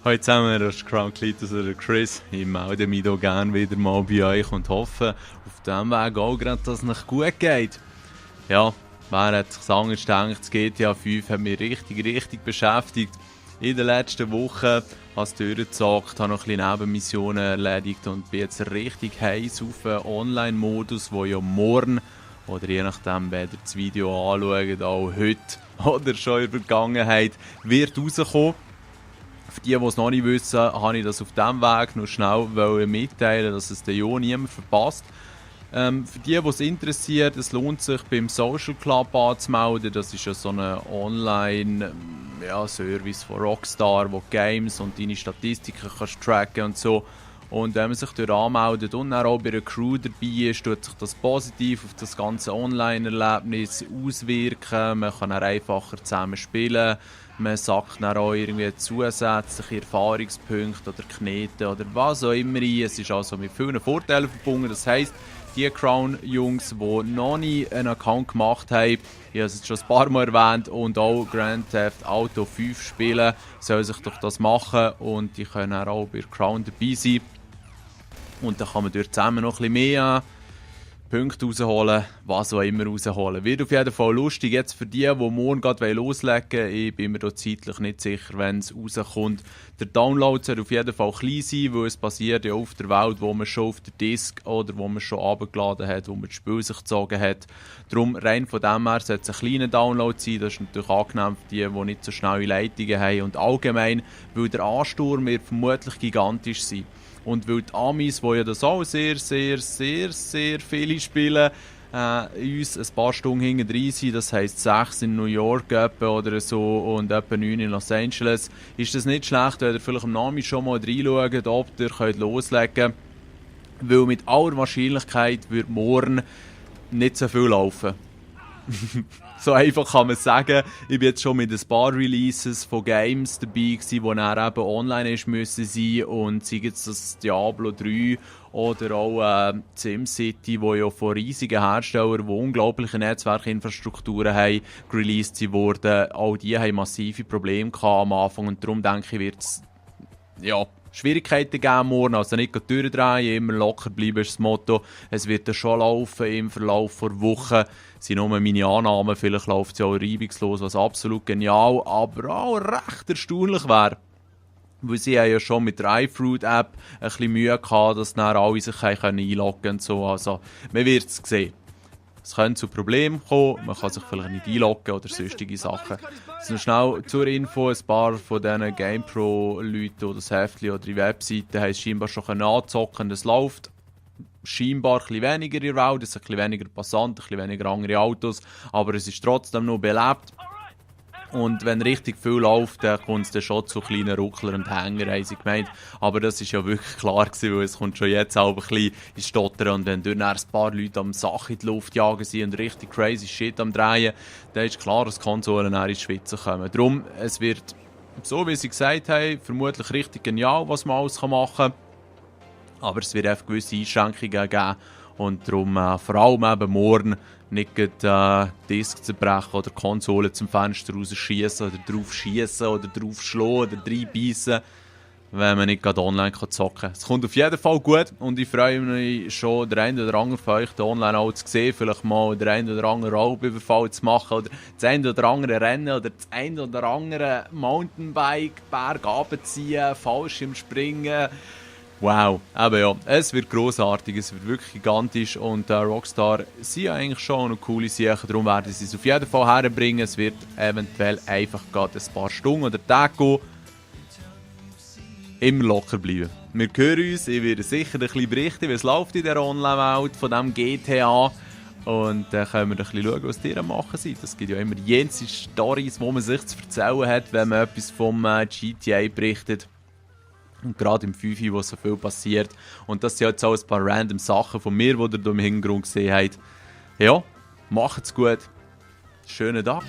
Hallo zusammen, das ist Crown Cletus oder Chris. Ich melde mich hier gerne wieder mal bei euch und hoffe auf diesem Weg auch gerade, dass es euch gut geht. Ja, wer hat sich anders gedacht, das GTA 5 hat mich richtig beschäftigt. In den letzten Wochen habe ich es durchgezockt, habe noch ein bisschen Nebenmissionen erledigt und bin jetzt richtig heiß auf einen Online-Modus, der ja morgen, oder je nachdem, wer ihr das Video anschaut, auch heute oder schon in der Vergangenheit, wird rauskommen. Für die es noch nicht wissen, habe ich das auf diesem Weg noch schnell mitteilen, dass es den ja niemand verpasst. Für die es interessiert, es lohnt sich beim Social Club anzumelden. Das ist ja so ein Online-Service von Rockstar, wo Games und deine Statistiken kannst tracken und so. Und wenn man sich dort anmeldet und dann auch bei einer Crew dabei ist, tut sich das positiv auf das ganze Online-Erlebnis auswirken. Man kann dann einfacher zusammen spielen. Man sagt dann auch irgendwie zusätzliche Erfahrungspunkte oder Knete oder was auch immer ein. Es ist also mit vielen Vorteilen verbunden. Das heisst, die Crown-Jungs, die noch nie einen Account gemacht haben, ich habe es jetzt schon ein paar Mal erwähnt, und auch Grand Theft Auto 5 spielen, sollen sich doch das machen und die können auch bei Crown dabei sein. Und dann kann man dort zusammen noch ein bisschen mehr Punkte rausholen, was auch immer rausholen. Wird auf jeden Fall lustig, jetzt für die morgen gerade loslegen wollen. Ich bin mir da zeitlich nicht sicher, wenn es rauskommt. Der Download soll auf jeden Fall klein sein, weil es basiert ja auf der Welt, wo man schon auf der Disk oder wo man schon abgeladen hat, wo man das Spiel sich gezogen hat. Darum, rein von dem her, sollte es ein kleiner Download sein. Das ist natürlich angenehm für die nicht so schnelle Leitungen haben. Und allgemein, weil der Ansturm wird vermutlich gigantisch sein. Und weil die Amis, die ja das auch sehr viele spielen, uns ein paar Stunden hinten drin sind, das heisst 6 in New York oder so und etwa 9 in Los Angeles, ist das nicht schlecht, wenn ihr vielleicht am Namen schon mal reinschaut, ob ihr könnt loslegen könnt. Weil mit aller Wahrscheinlichkeit wird morgen nicht so viel laufen. So einfach kann man sagen. Ich bin jetzt schon mit ein paar Releases von Games dabei gewesen, die dann eben online müssen sein, und sei jetzt das Diablo 3 oder auch SimCity, wo ja von riesigen Herstellern, die unglaubliche Netzwerkinfrastrukturen haben, released wurden. Auch die haben massive Probleme gehabt am Anfang, und darum denke ich, wird es Schwierigkeiten geben morgen, also nicht durchdrehen, immer locker bleiben ist das Motto. Es wird dann schon laufen im Verlauf der Woche. Das sind nur meine Annahmen, vielleicht läuft es ja auch reibungslos, was absolut genial, aber auch recht erstaunlich wäre. Weil sie haben ja schon mit der iFruit-App ein bisschen Mühe gehabt, dass dann alle sich einloggen können und so. Also, man wird es sehen. Es können zu Problemen kommen, man kann sich vielleicht nicht einloggen oder sonstige Sachen. Also noch schnell zur Info, ein paar von diesen GamePro-Leuten oder das Heftchen oder die Webseite haben es scheinbar schon anzocken, es läuft scheinbar ein bisschen weniger in der Welt, es sind ein bisschen weniger Passanten, ein bisschen weniger andere Autos, aber es ist trotzdem noch belebt. Und wenn richtig viel läuft, dann kommt es dann schon zu kleinen Ruckler und Hänger, haben sie gemeint. Aber das war ja wirklich klar gewesen, weil es kommt schon jetzt auch ein bisschen ins Stottern. Und wenn dort ein paar Leute am Sachen in die Luft jagen sind und richtig crazy Shit am Drehen, dann ist klar, dass die Konsolen dann ins Schwitzen kommen. Darum, es wird, so wie sie gesagt haben, vermutlich richtig genial, was man alles machen kann. Aber es wird einfach gewisse Einschränkungen geben. Und darum vor allem eben morgen nicht Disk zerbrechen oder Konsolen zum Fenster rausschießen oder drauf schießen oder drauf schlagen oder reinbeissen, wenn man nicht online zocken kann. Es kommt auf jeden Fall gut und ich freue mich schon, den einen oder anderen von euch den online auch zu sehen, vielleicht mal den einen oder anderen Raubüberfall zu machen oder das eine oder andere Rennen oder das eine oder andere Mountainbike, Berg runterziehen, Fallschirmspringen. Wow, aber ja, es wird grossartig, es wird wirklich gigantisch und Rockstar sind ja eigentlich schon eine coole Sache, darum werden sie es auf jeden Fall herbringen. Es wird eventuell einfach gerade ein paar Stunden oder Tage gehen. Immer locker bleiben. Wir hören uns, ich werde sicher ein bisschen berichten, wie es läuft in der Online-Welt von diesem GTA. Und dann können wir ein bisschen schauen, was die am Machen sind. Es gibt ja immer jenseits Storys, die man sich zu erzählen hat, wenn man etwas vom GTA berichtet. Und gerade im 5, wo so viel passiert. Und das sind jetzt auch ein paar random Sachen von mir, die ihr hier im Hintergrund gesehen habt. Ja, macht's gut. Schönen Tag.